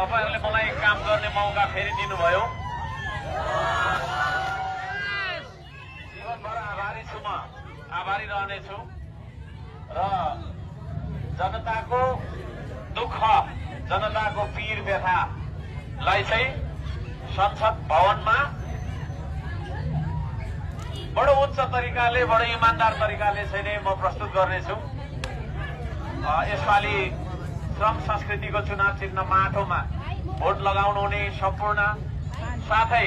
तपाईहरुले मलाई काम गर्ने मौका फेरि दिनुभयो। जीवनभर आभारी छु, म आभारी रहनेछु र जनताको दुःख, जनताको पीर व्यथालाई चाहिँ संसद भवनमा बडो उच्च तरिकाले, बडो इमानदार तरिकाले चाहिँ म प्रस्तुत गर्नेछु। यसपालि श्रम संस्कृतिको चुनाव चिन्ह माटोमा भोट लगाउनु हुने सम्पूर्ण, साथै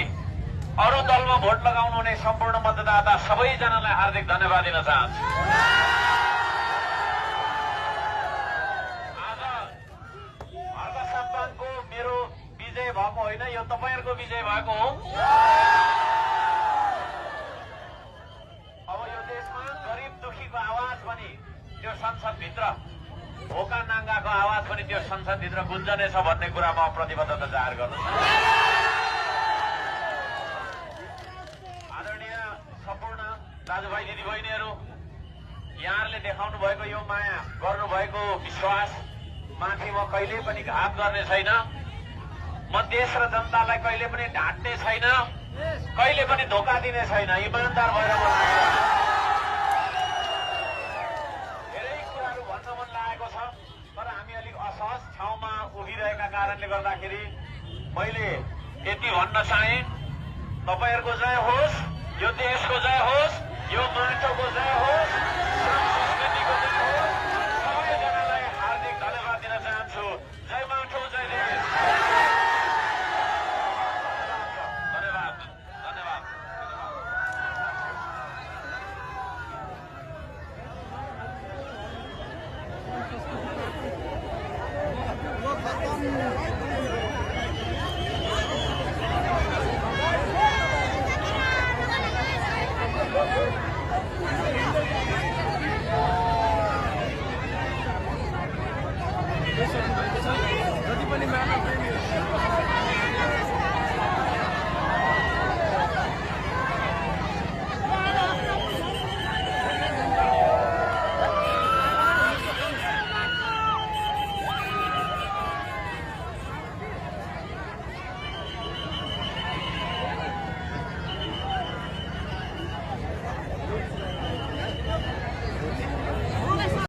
अरू दलमा भोट लगाउनु हुने सम्पूर्ण मतदाता सबैजनालाई हार्दिक धन्यवाद दिन चाहन्छु। आज अर्का सप्ताहको मेरो विजय भएको होइन, यो तपाईहरुको विजय भएको हो। अब यो देशमा गरिब दुखीको आवाज पनि त्यो संसदभित्र, भोका नाङ्गाको आवाज पनि त्यो संसदभित्र गुन्जनेछ भन्ने कुरा म प्रतिबद्धता जाहेर गर्दछु। आदरणीय सम्पूर्ण दाजुभाइ दिदीबहिनीहरू, यहाँहरूले देखाउनु भएको यो माया, गर्नुभएको विश्वास माथि म कहिले पनि घात गर्ने छैन। म देश र जनतालाई कहिले पनि ढाँट्ने छैन, कहिले पनि धोका दिने छैन। इमानदार भएर म धेरै कुराहरू भन्न मन लागेको छ, तर हामी अलिक असहज ठाउँमा उभिरहेका कारणले गर्दाखेरि मैले यति भन्न चाहे। तपाईहरुको जय होस्, यो देशको जय होस्, यो माटोको जय होस्।